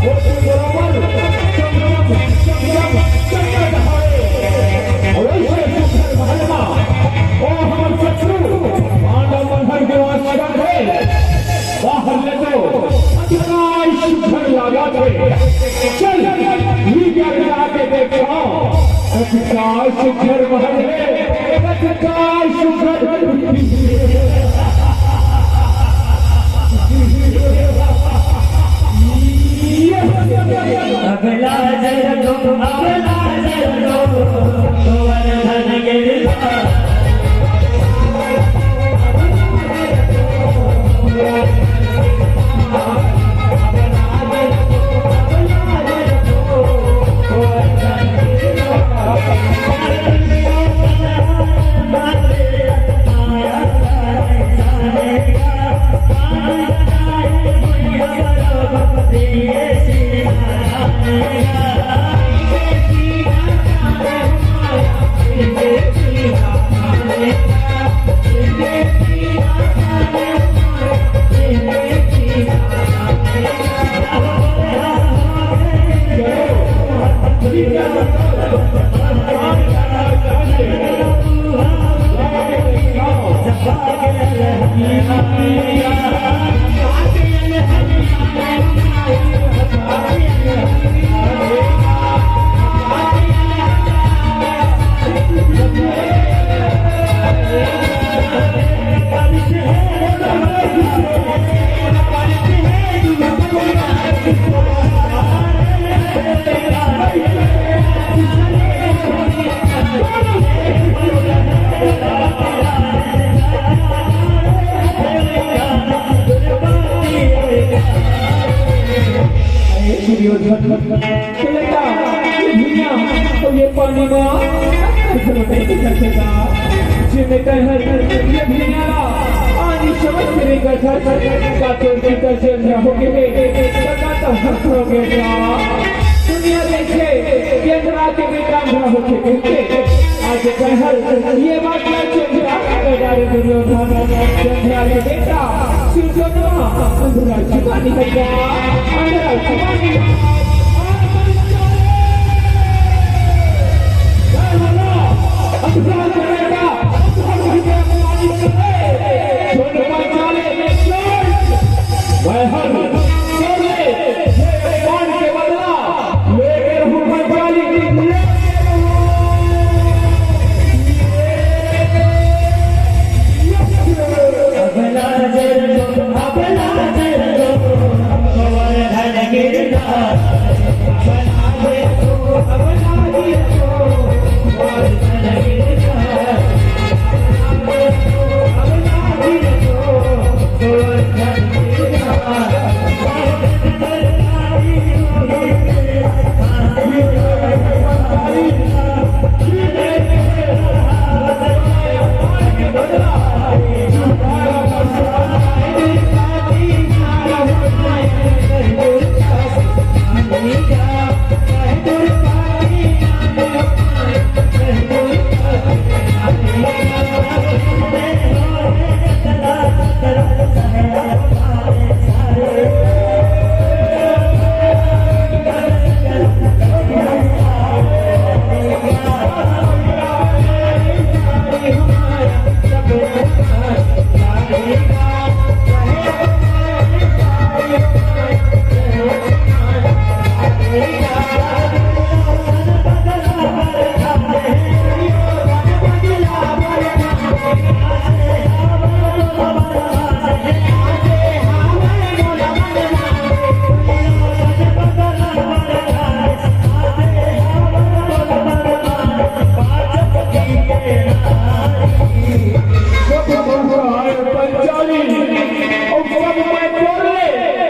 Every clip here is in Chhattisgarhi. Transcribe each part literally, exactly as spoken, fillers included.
बराबर चमचम, चमचम, चमचम दहाड़े। अवश्य सुघर महल मा, ओ हमर शत्रु, पांडव मन हर के वास करत हे। बाहर ले तो अतिकाय सुघर लागत हे। चल, भीतर जाके देखो, अतिकाय सुघर महल हे, अतिकाय सुघर। अबला जय दो, अबला जय दो, तो वरधन गिरधारी। दुर्योधन, तो ये का, ये भुइयां, तो ये पानी मा, जे मैं कहर ये भुइयां ला आनी समझ के नहीं कहर, का तोर पिता से अंधा हो गए हे, का तो हंस हो गए का। दुनिया देखे, ये अंधरा के बेटा अंधरा हो के कहते, आज कहर ये बात ना चलता, तो डारे दुर्योधन, ये अंधरा के बेटा, सुरजनवा, अंधरा जुबानी है क्या? अंधरा जुबानी।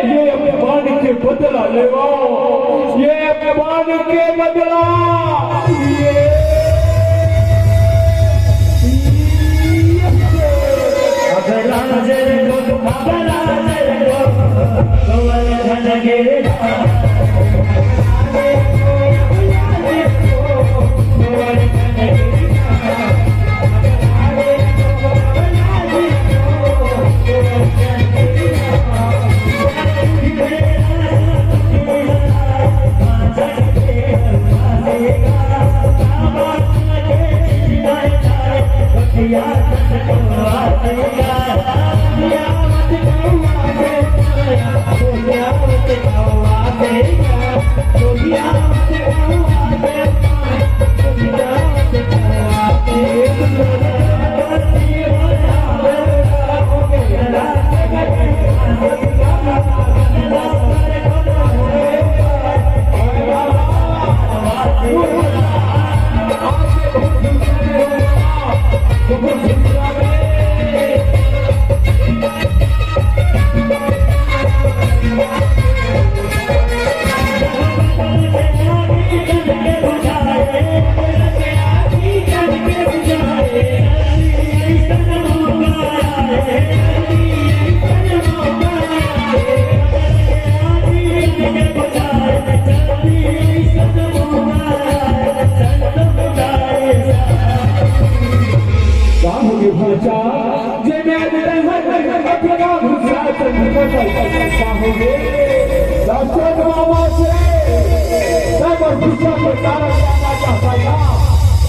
ये अपमान के बदला लेवा, ये अपमान के बदला। ये, ये, का होगे भांचा? जे मैं आज तैं हर अतका गुस्सा से निकल गई। का होगे? दर्शन बाबा से सब गुस्सा के कारण जाना चाहता था।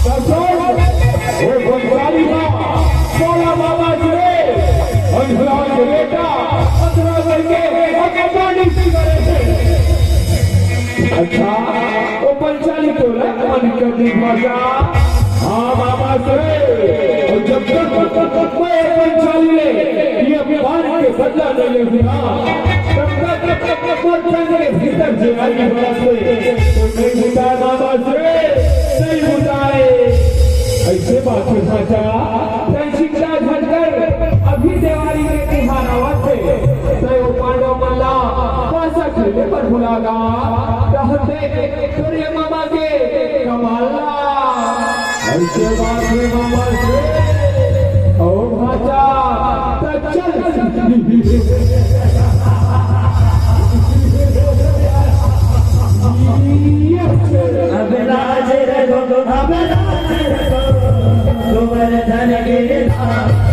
दर्शन, वो बंगाली माँ, बोला बाबा से, अंधरा के बेटा, अंधरा करके, और कमानी सी करे थे। अच्छा, वो पंचाली तो ना मन कर दी भांचा। हाँ, बाबा से। और जब तक मैं पंचाली ने ये अपमान के बदला नहीं लेती ना, तब तक, तब तक, तब तक के भीतर जे आई बरस से, तो नहीं बुताए बाबा से, नहीं बुताए। ऐसे बात है भांचा, तैं चिंता झन कर, अभी देवारी के तिहार आवत हे, तैं वो पांडव मन ला पासा खेले बर बुला गा, कहते तोरे मामा के कमाल ला। ऐसे बात है मामा से। ओ भांचा, त चल। अब लाज रखो, अब लाज रखो, गोवर्धन गिरधारी।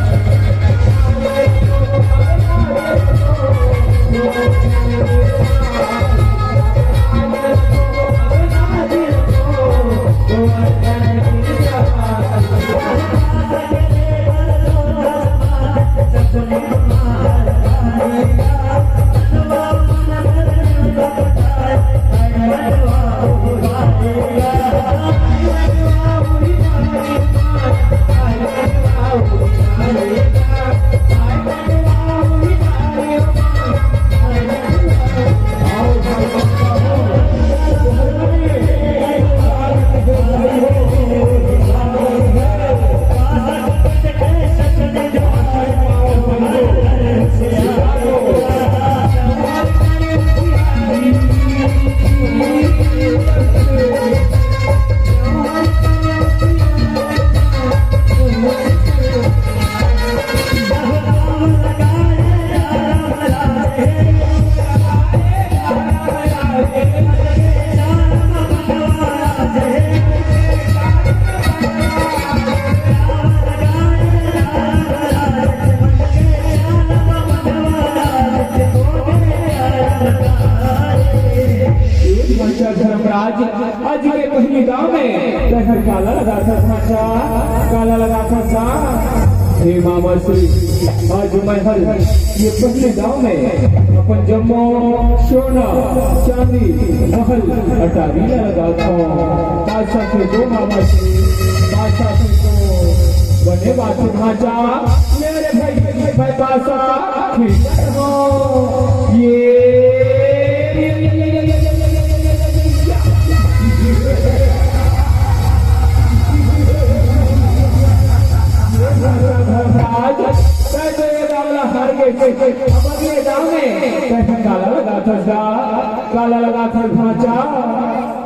अच्छा धर्मराज, आज के पहली दांव में तैं हर काला लगाथस भांचा, काला लगाथस सा। हे मामा श्री, आज मैं हर ये पहली दांव में अपन जम्मो सोना, चांदी, महल, अटारी ला लगाथंव। बादशाह से दो मामा श्री, बादशाह से दो। बने बात भांचा, मेरे भाई, भाई बादशाह, ठीक है, ये काला लगाथस गा, काला लगाथस भांचा।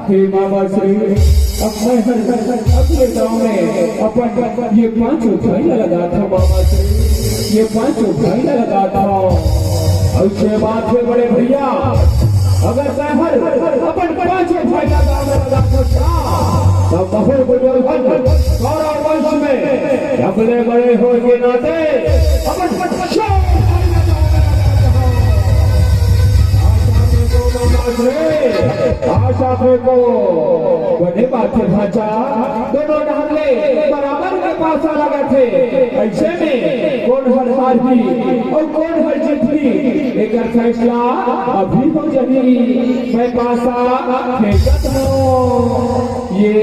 हे मामा श्री, अब मैं हर अगले दांव में अपन ये पांचों भाई ला लगाथंव मामा श्री, ये पांचों भाई ला लगाथंव। अइसे बात हे बड़े भैया, अगर तैं हर अपन पांचों भाई ला दांव में लगाथस ना, तब बहुत बड़े कौरव वंश में सबले बड़े होय के नाते अपन पांचों भाई ला दांव में लगाथंव। रे, आशा को बने बात हे भांचा, दोनों डहर ले बराबर के पासा लगत हे। अइसे में कोन हर हारही अउ कोन हर जीतही, एकर फैसला अभी हो जाही। मैं पासा फेंकत हंव। ये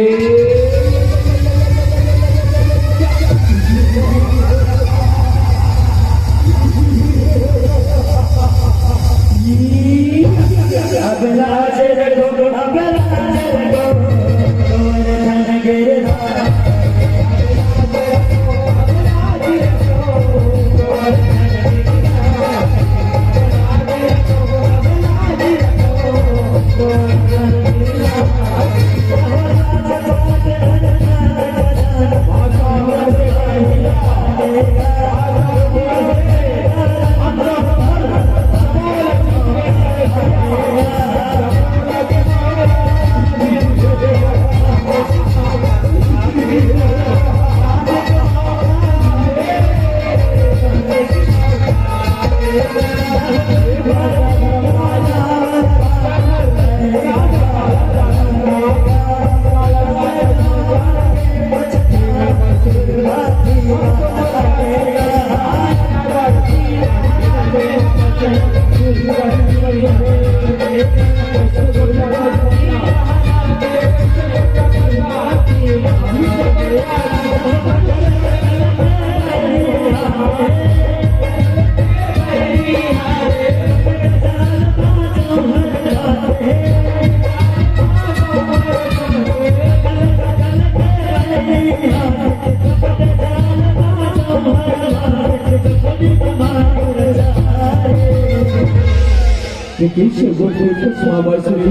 ये कैसे बोलते हैं, कुछ बाबा श्री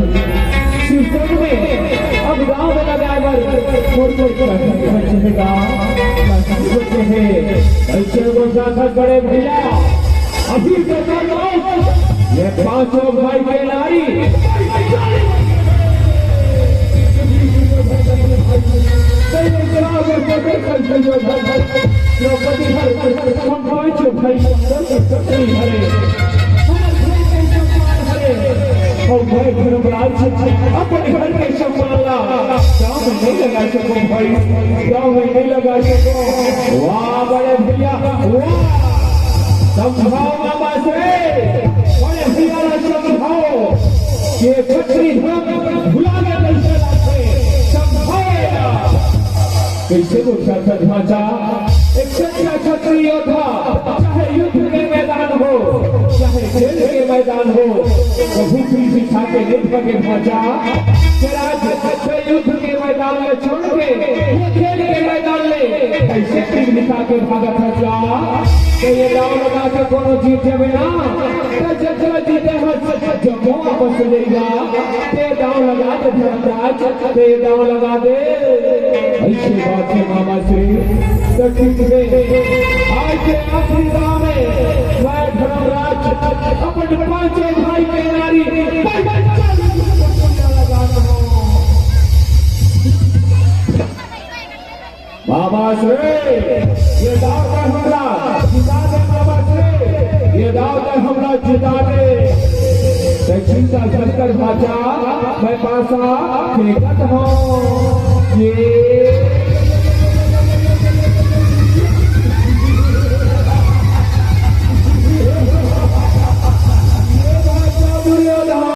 शिवपुर में अब गांव में लगाए बर मोर को चढ़ेगा। कैसे बोलता था बड़े भैया, अभी तो कर लो ये पांचों भाई के नारी। द्रौपदी हर हम पांचों भाई शंकर के पुत्री हरे, हमर भाई के सम्मान हरे, अउ मैं धर्मराज अपन घर के सम्मान ला दांव में नइ लगा सकंव भाई, दांव में नइ लगा सकंव। वाह बड़े भैया, वाह, समझाओ मामा श्री, बड़े भैया ला समझाओ कि खत्री धर्म भुला के कैसे लाथे, समझाओ यार। कैसे बोलता था भांचा? एक सच्चा क्षत्रिय योद्धा, चाहे युद्ध के मैदान हो, चाहे जेल के मैदान हो, कभू पीठ दिखा के नइ भागे भांचा। तेरा युद्ध के मैदान में छोड़ के ये जेल के मैदान में कैसे पीठ दिखा के भागा भांचा? तो ये दांव लगा के कोनो जीत जाबे ना, तो जतरा जीते हस जम्मो वापस चले जाएगा। ते दांव लगा दे धर्मराज, ते दांव लगा दे। अइसे बात हे मामा श्री, सचमुच में आज के आखिरी दांव में मैं धर्मराज अपन पांचों भाई के नारी बाबा श्री, ये दांव तो हमला जिता दे बाबा श्री, ये दांव तो हमला जिता दे। तो चिंता मत कर भांचा, मैं पासा फेंकत हंव। ये